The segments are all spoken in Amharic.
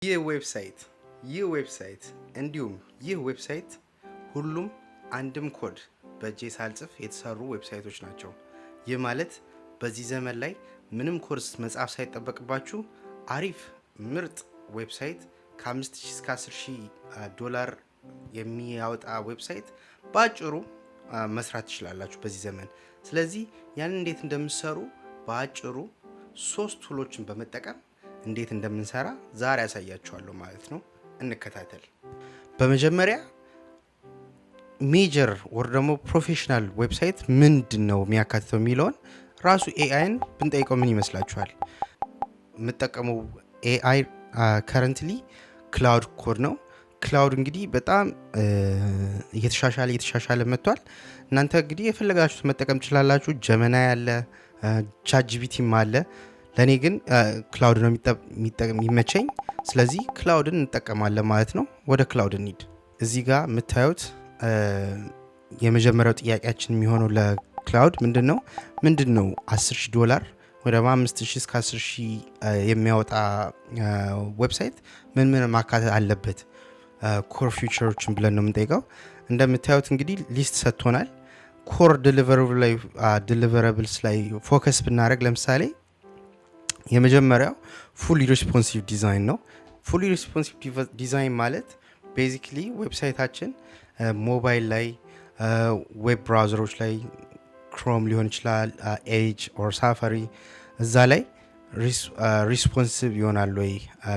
ይህ website እንዲሁም ይህ website ሁሉም አንድም ኮድ በእጄ ሳልጽፍ የተሰሩ website ኦች ናቸው። ይህ ማለት በዚህ ዘመን ላይ ምንም ኮድ መጻፍ ሳይጠበቅባችሁ አሪፍ ምርጥ website፣ ከ5000 እስከ 10,000 ዶላር የሚያወጣ website በአጭሩ መስራት ትችላላችሁ በዚህ ዘመን። ስለዚህ ያንን እንዴት እንደምትሰሩ፣ በአጭሩ ሶስት tool ኦችን በመጠቀም እንዴት እንደምንሰራ ዛሬ አሳያችኋለሁ ማለት ነው። እንከታተል። በመጀመሪያ major ወይ ደግሞ professional website ምንድን ነው የሚያካትተው የሚለውን ራሱ AI ን ብንጠይቀው ምን ይመስላችኋል? የምጠቀመው AI currently Claude Code ነው። Claude እንግዲህ በጣም እየተሻሻለ እየተሻሻለ መጥቷል። እናንተ እንግዲህ የፈለጋችሁት መጠቀም ትችላላችሁ። Gemini አለ፣ ChatGPT ም አለ። ለእኔ ግን Claude ነው የሚመቸኝ። ስለዚህ Claude ን እንጠቀማለን ማለት ነው። ወደ Claude እንሂድ። እዚህ ጋር የምታዩት የመጀመሪያው ጥያቄያችን የሚሆነው ለ Claude ምንድን ነው? ምንድን ነው 10 ሺህ ዶላር ወይ ደግሞ 5 ሺህ እስከ 10 ሺህ የሚያወጣ website ምን ምን ማካተት አለበት፣ core feature ኦችን ብለን ነው የምንጠይቀው። እንደምታዩት እንግዲህ list ሰጥቶናል። Core deliverables ላይ focus ብናደርግ ለምሳሌ የመጀመሪያው fully responsive design ነው። Fully responsive design ማለት basically website ኣችን ሞባይል ላይ፣ web browser ኦች ላይ፣ Chrome ሊሆን ይችላል፣ Edge or Safari፣ እዛ ላይ responsive ይሆናል ወይ፣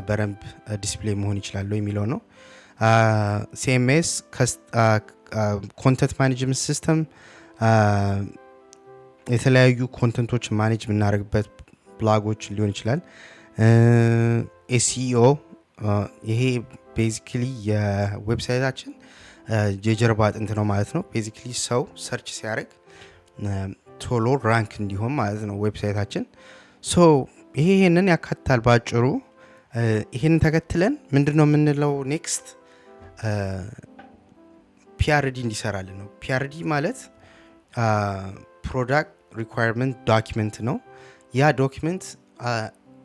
በደንብ display መሆን ይችላል ወይ የሚለው ነው። CMS፣ content management system፣ የተለያዩ content ኦችን manage የምናደርግበት ብላጎች ሊሆን ይችላል። SEO፣ ይሄ basically የ website ኣችን የጀርባ አጥንት ነው ማለት ነው። Basically ሰው search ሲያደርግ ቶሎ rank እንዲሆን ማለት ነው website ኣችን። So ይሄንን ያካትታል ባጭሩ። ይሄንን ተከትለን ምንድን ነው የምንለው? Next PRD እንዲሰራልን ነው። PRD ማለት product requirement document ነው። ያ document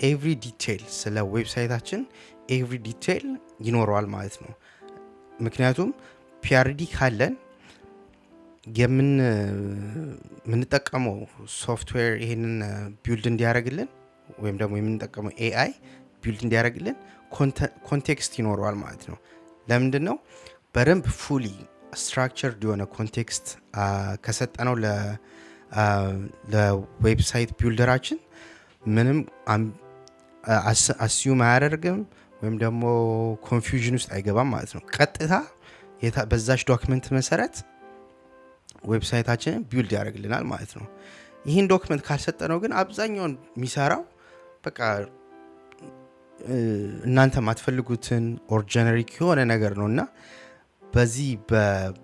every detail፣ ስለ website ኣችን every detail ይኖረዋል ማለት ነው። ምክንያቱም PRD ካለን የምንጠቀመው ሶፍትዌር ይሄንን build እንዲያደርግልን ወይም ደግሞ የምንጠቀመው AI build እንዲያደርግልን context ይኖረዋል ማለት ነው። ለምንድን ነው? በደንብ fully structured የሆነ context ከሰጠነው ለ website builder ኣችን ምንም assume አያደርግም ወይም ደግሞ confusion ውስጥ አይገባም ማለት ነው። ቀጥታ በዛች document መሰረት website ኣችንን build ያደርግልናል ማለት ነው። ይህን document ካልሰጠነው ግን አብዛኛውን የሚሰራው በቃ እናንተ የማትፈልጉትን or generic የሆነ ነገር ነው። እና በዚህ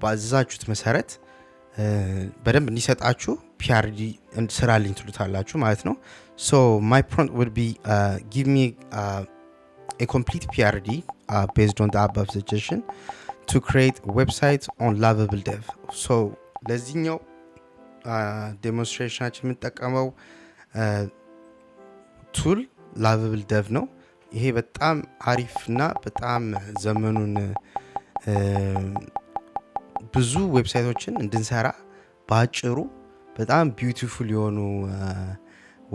ባዘዛችሁት መሰረት በደንብ እንዲሰጣችሁ PRD ስራልኝ ትሉታላችሁ ማለት ነው። So my prompt would be "Give me a complete PRD based on the above suggestion to create a website on Lovable Dev." So ለዚህኛው demonstration ኣችን የምንጠቀመው tool Lovable Dev ነው። ይሄ በጣም አሪፍ እና በጣም ዘመኑን ብዙ website ኦችን እንድንሰራ፣ በአጭሩ በጣም beautiful የሆኑ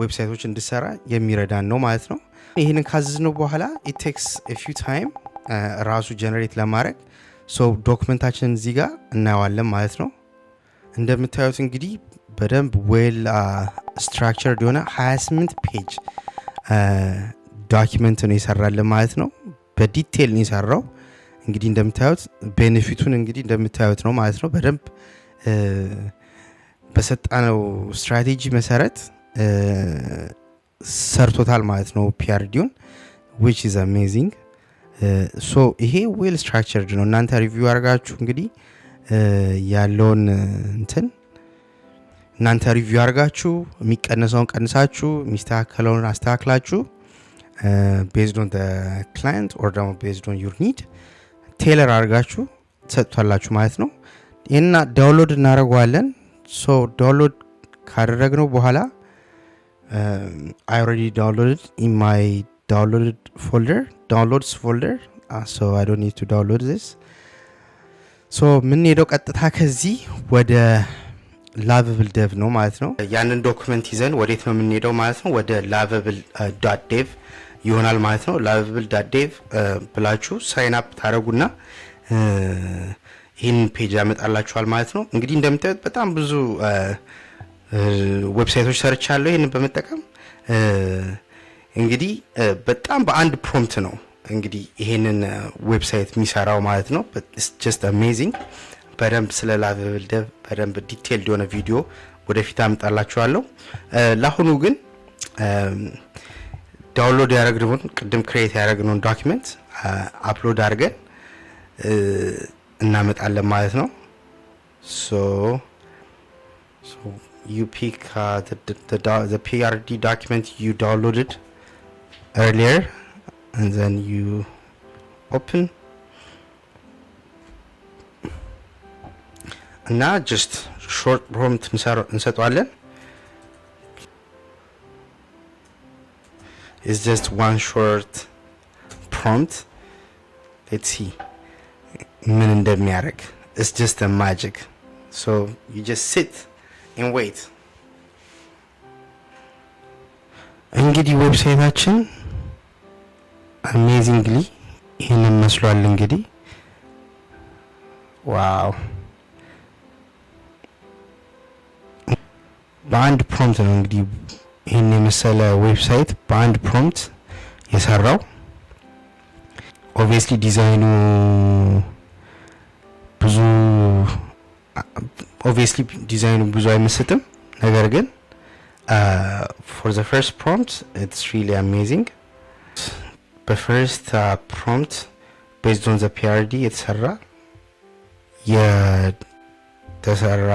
website ኦች እንድሰራ የሚረዳን ነው ማለት ነው። ይህንን ካዘዝነው በኋላ it takes few time ራሱ generate ለማድረግ። So document ኣችንን እዚህ ጋር እናየዋለን ማለት ነው። እንደምታዩት እንግዲህ በደንብ well structured የሆነ 28 page document ነው የሰራልን ማለት ነው። በ detail ነው የሰራው። እንግዲህ እንደምታዩት benefit ኡን እንግዲህ እንደምታዩት ነው ማለት ነው። በደንብ በሰጠነው ስትራቴጂ መሰረት ሰርቶታል ማለት ነው PRD ውን፣ which is amazing። So ይሄ well structured ነው። እናንተ review አድርጋችሁ እንግዲህ ያለውን እንትን እናንተ review አድርጋችሁ፣ የሚቀነሰውን ቀንሳችሁ፣ የሚስተካከለውን አስተካክላችሁ፣ based on client or ደግሞ based on your need tailor አድርጋችሁ ትሰጡታላችሁ ማለት ነው። ይህና download እናደርገዋለን። So download ካደረግነው በኋላ I already downloaded in my Downloaded folder, downloads folder, so I don't need to download this. So የምንሄደው ቀጥታ ከዚህ ወደ Lovable dev ነው ማለት ነው። ያንን document ይዘን ወዴት ነው የምንሄደው ማለት ነው? ወደ lovable.dev ይሆናል ማለት ነው። lovable.dev ብላችሁ sign up ታደረጉና ይህንን page ያመጣላችኋል ማለት ነው። እንግዲህ እንደምታዩት በጣም ብዙ website ኦች ሰርቻለሁ ይህንን በመጠቀም። እንግዲህ በጣም በአንድ prompt ነው እንግዲህ ይሄንን website የሚሰራው ማለት ነው። Just amazing። በደንብ ስለ Lovable dev በደንብ detailed የሆነ ቪዲዮ ወደፊት አምጣላችኋለሁ። ለአሁኑ ግን download ያደረግነውን፣ ቅድም create ያደረግነውን document upload አድርገን እናመጣለን ማለት ነው። So you pick the PRD document you downloaded earlier and then you open እና just short prompt እንሰጠዋለን። It's just one short prompt. Let's see ምን እንደሚያደርግ። It's just a magic. So you just sit and wait. እንግዲህ website ኣችን amazingly ይህንን መስሏል። እንግዲህ wow፣ በአንድ prompt ነው እንግዲህ ይህን የመሰለ website በአንድ prompt የሰራው። Obviously design ኑ ብዙ አይመስጥም፣ ነገር ግን for the first prompt it's really amazing። በ first prompt based on the PRD የተሰራ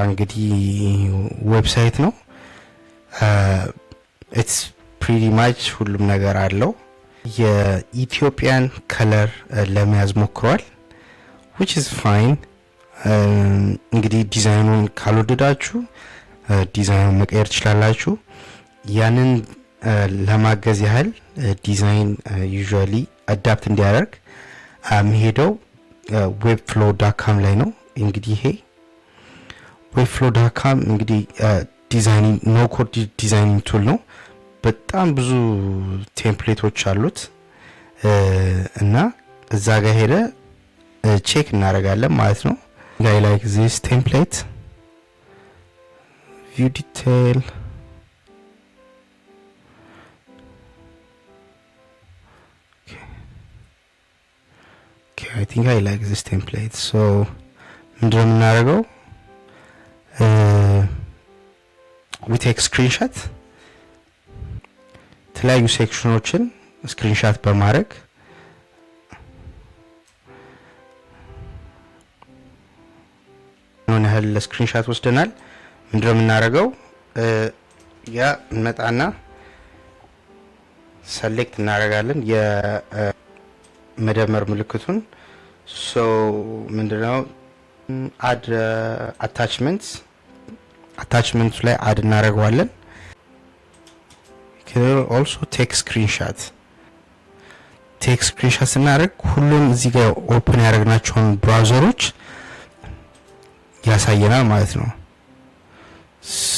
እንግዲህ website ነው። It's pretty much ሁሉም ነገር አለው። የኢትዮጵያን color ለመያዝ ሞክሯል፣ which is fine። እንግዲህ ዲዛይኑን ካልወደዳችሁ ዲዛይኑን መቀየር ትችላላችሁ። ያንን ለማገዝ ያህል design usually adapt እንዲያደርግ የሚሄደው webflow.com ላይ ነው። እንግዲህ ይሄ webflow.com እንግዲህ designing no code designing tool ነው። በጣም ብዙ template ኦች አሉት እና እዛ ጋር ሄደ check እናደርጋለን ማለት ነው። I like this template, view detail. Okay, I think I like this template. So ምንድነው የምናደርገው? We take screenshot። የተለያዩ section ኦችን screenshot በማድረግ ሆን ያህል screenshot ወስደናል። ምንድነው የምናደርገው? ያ እንመጣና select እናደርጋለን የመደመር ምልክቱን። So ምንድነው? Add attachment። Attachment ኡ ላይ add እናደርገዋለን። Also take screenshot። Take screenshot ስናደርግ ሁሉም እዚህ ጋር open ያደረግናቸውን browser ኦች ያሳየናል ማለት ነው።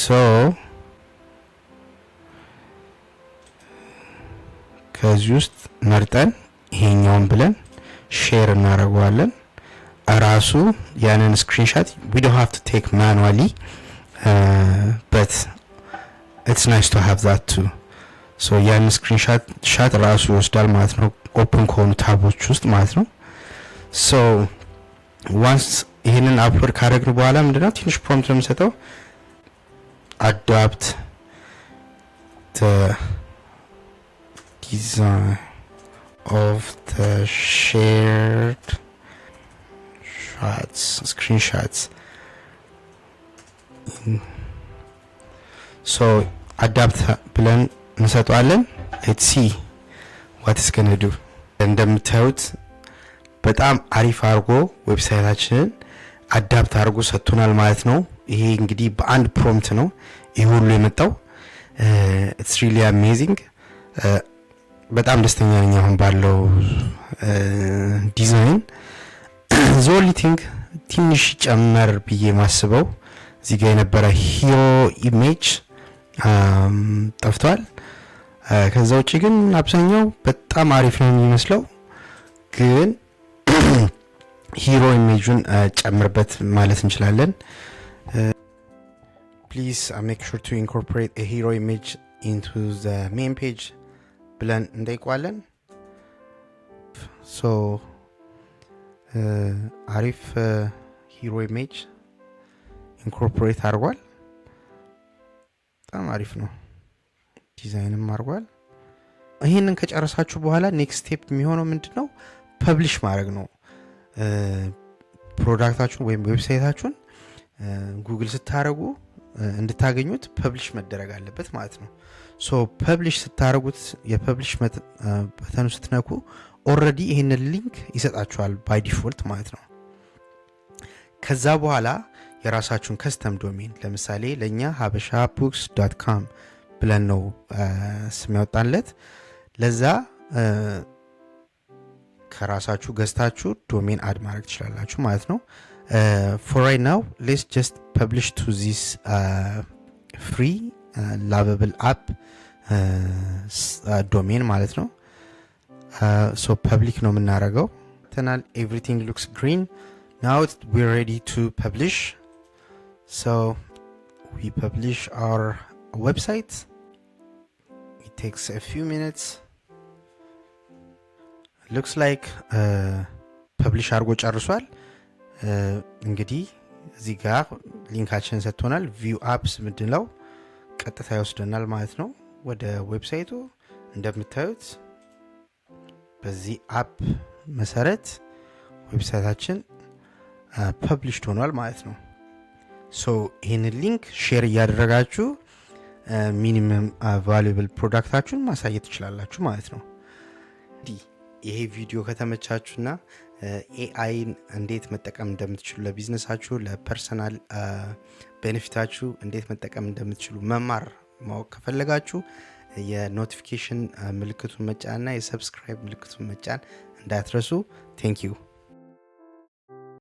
So ከዚህ ውስጥ መርጠን ይሄኛውን ብለን share እናደርገዋለን። ራሱ ያንን screenshot we don't have to take manually, but it's nice to have that too. So ያንን screenshot shot ራሱ ይወስዳል ማለት ነው፣ open ከሆኑ tab ኦች ውስጥ ማለት ነው። So once ይህንን upload ካደረግን በኋላ ምንድነው? ትንሽ prompt ነው የምሰጠው። Adapt the design of the shared shots, screenshots. So adapt ብለን እንሰጠዋለን። Let's see what it's gonna do. እንደምታዩት በጣም አሪፍ አድርጎ website ኣችንን adapt አድርጎ ሰጥቶናል ማለት ነው። ይሄ እንግዲህ በአንድ prompt ነው ይሄ ሁሉ የመጣው። It's really amazing. በጣም ደስተኛ ነኝ አሁን ባለው design። The only thing ትንሽ ጨመር ብዬ ማስበው እዚህ ጋር የነበረ hero image ጠፍቷል። ከዛ ውጭ ግን አብዛኛው በጣም አሪፍ ነው የሚመስለው፣ ግን hero image ኡን ጨምርበት ማለት እንችላለን። "Please make sure to incorporate hero image into the main page" ብለን እንጠይቀዋለን። So አሪፍ hero image incorporate አድርጓል። በጣም አሪፍ ነው። ዲዛይንም አድርጓል። ይህንን ከጨረሳችሁ በኋላ next step የሚሆነው ምንድን ነው? Publish ማድረግ ነው። Product ኣችሁን ወይም website ኣችሁን Google ስታደረጉ እንድታገኙት publish መደረግ አለበት ማለት ነው። So publish ስታደረጉት የ publish button ኑ ስትነኩ already ይህንን link ይሰጣችኋል by default ማለት ነው። ከዛ በኋላ የራሳችሁን custom domain፣ ለምሳሌ ለእኛ ሀበሻ books.com ብለን ነው ስም ያወጣንለት። ለዛ ከራሳችሁ ገዝታችሁ domain add ማድረግ ትችላላችሁ ማለት ነው። For right now, let's just publish to this free Lovable app domain ማለት ነው። So public ነው የምናደርገው ተናል። Everything looks green now. We're ready to publish, so we publish our website. It takes a few minutes. Looks like publish አድርጎ ጨርሷል። እንግዲህ እዚህ ጋር link ኣችንን ሰጥቶናል። View apps ምንድነው ቀጥታ ይወስደናል ማለት ነው ወደ website ኡ። እንደምታዩት በዚህ app መሰረት website ኣችን published ሆኗል ማለት ነው። So ይህንን link share እያደረጋችሁ minimum valuable product ኣችሁን ማሳየት ትችላላችሁ ማለት ነው። ይሄ ቪዲዮ ከተመቻችሁና AI ን እንዴት መጠቀም እንደምትችሉ ለቢዝነሳችሁ፣ ለ personal benefit ኣችሁ እንዴት መጠቀም እንደምትችሉ መማር ማወቅ ከፈለጋችሁ የ notification ምልክቱን መጫንና የ subscribe ምልክቱን መጫን እንዳትረሱ። Thank you.